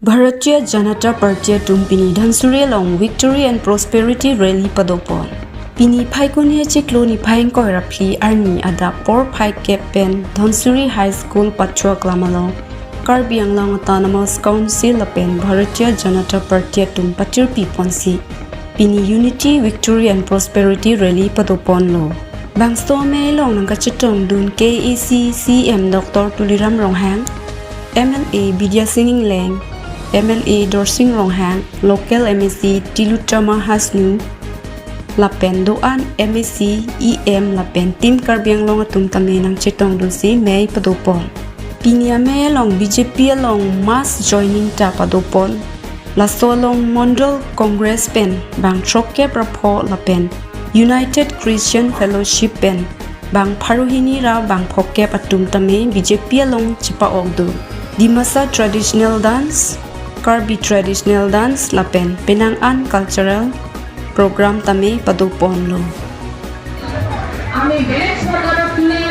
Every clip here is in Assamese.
Bharatiya Janata Party tum pini Dhansiri long Victory and Prosperity Rally padopon. Pini phaikuni chiklo ni phaing ko raphli arni ada por phai kep pen Dhansiri High School Pachua Klamalong Karbi Anglong Autonomous Council pen Bharatiya Janata Party tum patir pi ponsi. Pini Unity, Victory and Prosperity Rally padopon lo. Bangsto me long nang kachitong dun KEC CM Dr. Tuliram Ronghang, MLA Bidya Singh Leng, MLA Dorsing Ronghang, Local MAC Tilutama Hasnu, Lapen Doan MAC EM Lapen Team Karbi Anglong atum tame nang chitong dun si May padopon. Pinia me long BJP long mass joining ta padopon. Laso long Mondal Congress pen bang Troke Prapho Lapen United Christian Fellowship pen bang Pharuhini ra bang Phoke patum tame BJP long chipa ok du. Dimasa traditional dance, Karbi traditional dance lapen Penang an cultural program tame padupon lo. আমি বেলেগ চৰকাৰক তুলি,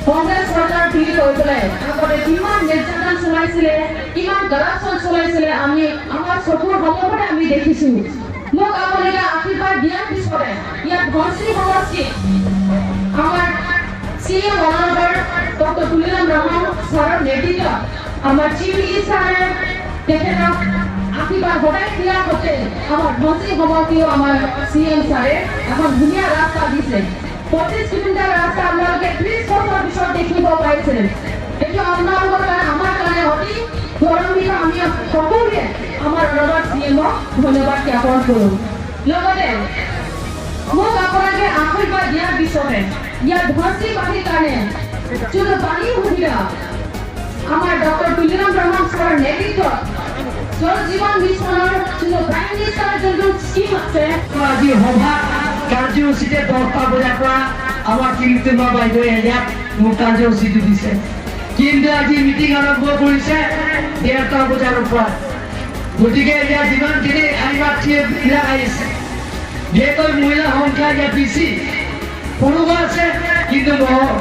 কংগ্ৰেছ চৰকাৰ বুলি কৈ পেলাই আগতে কিমান নিৰ্যাতন চলাইছিলে, কিমান কৰাপশ্যন চলাইছিলে, আমি আমাৰ চকুৰ সন্মুখতে আমি দেখিছোঁ। মোক আপোনালোকে আশীৰ্বাদ দিয়াৰ পিছতে ইয়াত ধনশিৰি সমষ্টিত আমাৰ C M honourable doctor Tuliram Ronghang ছাৰৰ নেতৃত্বত আমাৰ চিফ মিনিষ্টাৰে তেখেতক আশীৰ্বাদ সদায় দিয়াৰ সৈতে আমাৰ ধনশিৰি সমষ্টিও আমাৰ চি এম ছাৰে এখন ধুনীয়া ৰাস্তা দিছে। 25 কিলোমিটাৰ ৰাস্তা আপোনালোকে 30 বছৰ পিছত দেখিব পাইছে। এইটো আপোনালোকৰ কাৰণে, আমাৰ কাৰণে অতি গৌৰৱান্বিত। আমি সকলোৱে আমাৰ ৰবাৰ্ট চি এমক ধন্যবাদ জ্ঞাপন কৰোঁ। লগতে মোক আপোনালোকে আশীৰ্বাদ দিয়াৰ পিছতে ইয়াত ধনশিৰিবাসীৰ কাৰণে যোনটো পানীৰ সুবিধা, আমাৰ ডক্টৰ তুলিৰাম ৰংহাং ছাৰৰ নেতৃত্বত জল জীৱন মিছনৰ যোনটো প্ৰাইম মিনিষ্টাৰ যোনটো স্কিম আছে। আজি সভা কাৰ্যসূচীতে 10টা বজাৰ পৰা আমাৰ তিলোত্তমা বাইদেৱে ইয়াত মোক কাৰ্যসূচীটো দিছে। কিন্তু আজি মিটিং আৰম্ভ কৰিছে 1:30 বজাৰ পৰা। গতিকে ইয়াত যিমানখিনি আইমাতৃবিলাক আহিছে, বিশেষকৈ মহিলাৰ সংখ্যা ইয়াত বেছি। পুৰুষো আছে, কিন্তু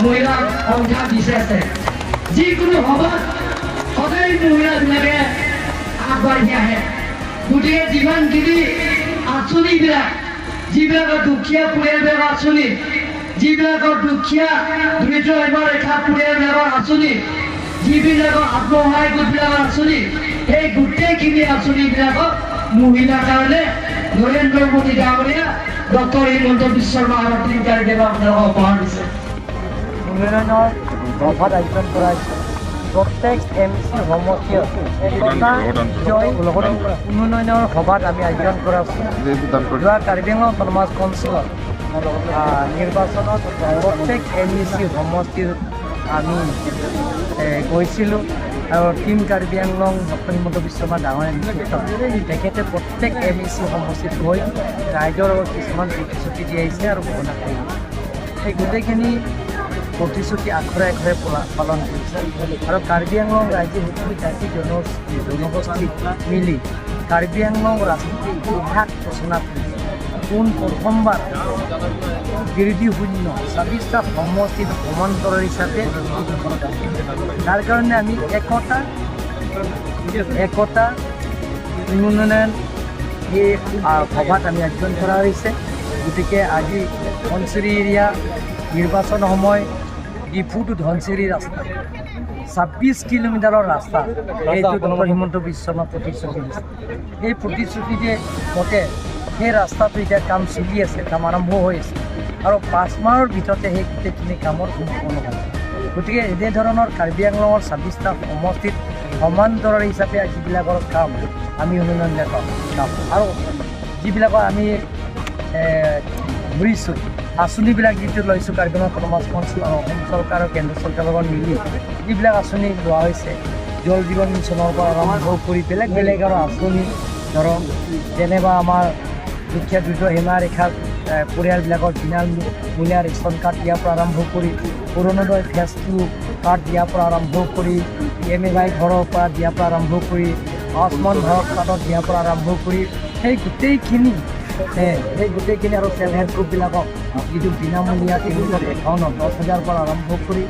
মহিলাৰ সংখ্যা বেছি আছে। যিকোনো সভাত সদায় মহিলাবিলাকে আগবাঢ়ি আহে। গতিকে যিমানখিনি আঁচনিবিলাক, যিবিলাকৰ দুখীয়া পৰিয়ালবিলাকৰ আঁচনি, যিবিলাকৰ দুখীয়া দৰিদ্ৰ সীমাৰেখা পৰিয়ালবিলাকৰ আঁচনি, যিবিলাকৰ আত্মসহায়ক গোটবিলাকৰ আঁচনি, সেই গোটেইখিনি আঁচনিবিলাকক মহিলাৰ কাৰণে নৰেন্দ্ৰ মোদী ডাঙৰীয়া, ডক্টৰ হিমন্ত বিশ্ব শৰ্মা আৰু টিংকাৰী দেৱে আপোনালোকক উপহাৰ দিছে। উন্নয়নৰ সভাত আয়োজন কৰা হৈছে। প্ৰত্যেক এম চি সমষ্টিত একতা জয় উন্নয়নৰ সভাত আমি আয়োজন কৰা আছোঁ। যোৱা কাৰ্বি আংলং অট'নমাছ কাউন্সিলত নিৰ্বাচনত প্ৰত্যেক এম ই চি সমষ্টিত আমি গৈছিলোঁ আৰু টীম কাৰ্বি আংলং ডক্টৰ হিমন্ত বিশ্ব শৰ্মা ডাঙৰীয়াৰ নেতৃত্বত তেখেতে প্ৰত্যেক এম ই চি সমষ্টিত গৈ ৰাইজৰ লগত কিছুমান প্ৰতিশ্ৰুতি দি আহিছে আৰু ঘোষণা কৰি আহিছে। সেই গোটেইখিনি প্ৰতিশ্ৰুতি আখৰে আখৰে পালন কৰিছে আৰু কাৰ্বি আংলং ৰাজ্যিক সকলো জাতি জনগোষ্ঠী মিলি কাৰ্বি আংলং ৰাজনীতিৰ ইতিহাস ৰচনা কৰিছে। পোন প্ৰথমবাৰ বিৰোধী শূন্য, 26টা সমষ্টিত সমান্তৰাল হিচাপে। তাৰ কাৰণে আমি একতা উন্নয়ন এই সভাত আমি আয়োজন কৰা হৈছে। গতিকে আজি ধনশিৰি এৰিয়া নিৰ্বাচন সময় ডিফু টু ধনশিৰি ৰাস্তা, 26 কিলোমিটাৰৰ ৰাস্তা, এইটো ডক্টৰ হিমন্ত বিশ্ব শৰ্মা প্ৰতিশ্ৰুতি দিছে। এই প্ৰতিশ্ৰুতিতে মতে সেই ৰাস্তাটো এতিয়া কাম চলি আছে, কাম আৰম্ভ হৈ আছে আৰু 5 মাহৰ ভিতৰতে সেই গোটেইখিনি কামৰ সম্পূৰ্ণ হ'ব। গতিকে এনেধৰণৰ কাৰ্বি আংলঙৰ 26টা সমষ্টিত সমান্তৰাল হিচাপে যিবিলাকৰ কাম আমি উন্নয়নবিলাকৰ কাম আৰু যিবিলাকৰ আমি ঘূৰিছোঁ, আঁচনিবিলাক যিটো লৈছোঁ, কাৰ্বি আংলং অট'নমাছ কাউন্সিল আৰু অসম চৰকাৰ আৰু কেন্দ্ৰ চৰকাৰৰ লগত মিলি যিবিলাক আঁচনি লোৱা হৈছে, জল জীৱন মিছনৰ পৰা আৰম্ভ কৰি বেলেগ বেলেগ আৰু আঁচনি, ধৰক যেনেবা আমাৰ দুখীয়া দৰিদ্ৰ সীমা ৰেখাৰ পৰিয়ালবিলাকৰ বিনামূলীয়া ৰেচন কাৰ্ড দিয়াৰ পৰা আৰম্ভ কৰি, অৰুণোদয় ফেজ 2 কাৰ্ড দিয়াৰ পৰা আৰম্ভ কৰি, পি এম এ ৱাই ঘৰৰ পৰা দিয়াৰ পৰা আৰম্ভ কৰি, আয়ুষ্মান ভাৰত কাৰ্ডত দিয়াৰ পৰা আৰম্ভ কৰি সেই গোটেইখিনি আৰু চেল্ফ হেল্প গ্ৰুপবিলাকক যিটো বিনামূলীয়া তেওঁলোকৰ একাউণ্টত 10 হাজাৰৰ পৰা আৰম্ভ কৰি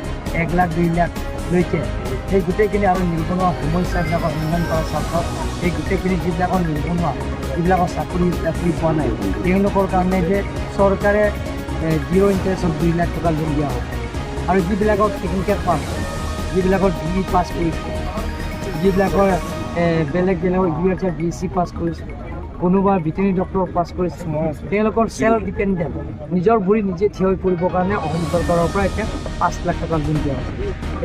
1 লাখ, 2 লাখ লৈকে সেই গোটেইখিনি আৰু নিবনুৱা সমস্যাবিলাকৰ সমাধান কৰাৰ স্বাৰ্থত সেই গোটেইখিনি যিবিলাকৰ নিবনুৱা, যিবিলাকৰ চাকৰি চাকৰি পোৱা নাই, তেওঁলোকৰ কাৰণে যে চৰকাৰে জিৰ' ইণ্টাৰেষ্টত 2 লাখ টকা লোন দিয়া হ'ব। আৰু যিবিলাকৰ টেকনিকেল পাছ, যিবিলাকৰ বি ই পাছ কৰিছে, যিবিলাকৰ বেলেগ বেলেগ এগ্ৰিকালচাৰ বি এছ চি পাছ কৰিছে, কোনোবা ভেটেৰিনেৰী ডক্টৰ পাছ কৰিছে, তেওঁলোকৰ চেল্ফ ডিপেণ্ডেণ্ট, নিজৰ ভৰি নিজে থিয় হৈ পৰিবৰ কাৰণে অসম চৰকাৰৰ পৰা এতিয়া 5 লাখ টকা লোন দিয়া হৈছে।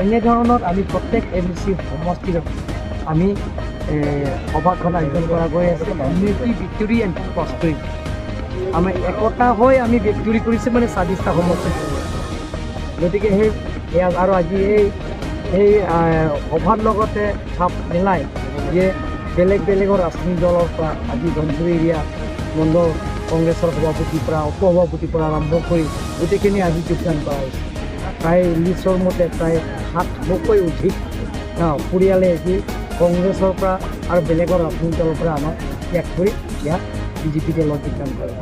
এনেধৰণত আমি প্ৰত্যেক এম চি সমষ্টিত আমি সভাখন আয়োজন কৰা গৈ আছে। Unity, victory and prosperity. আমি একতা হৈ আমি ভিক্টৰী কৰিছোঁ, মানে 26টা সমষ্টিত। গতিকে সেই এয়া আৰু আজি এই সেই সভাৰ লগতে খাপ মিলাই যে বেলেগ বেলেগৰ ৰাজনৈতিক দলৰ পৰা আজি ধনশিৰি এৰিয়া মণ্ডল কংগ্ৰেছৰ সভাপতিৰ পৰা, উপ সভাপতিৰ পৰা আৰম্ভ কৰি গোটেইখিনি আজি যোগদান কৰা হৈছে। প্ৰায় লিষ্টৰ মতে প্ৰায় 700তকৈ অধিক পৰিয়ালে আজি কংগ্ৰেছৰ পৰা আৰু বেলেগৰ ৰাজনৈতিক দলৰ পৰা আমাক ত্যাগ কৰি ইয়াত বিজেপি দলত যোগদান কৰে।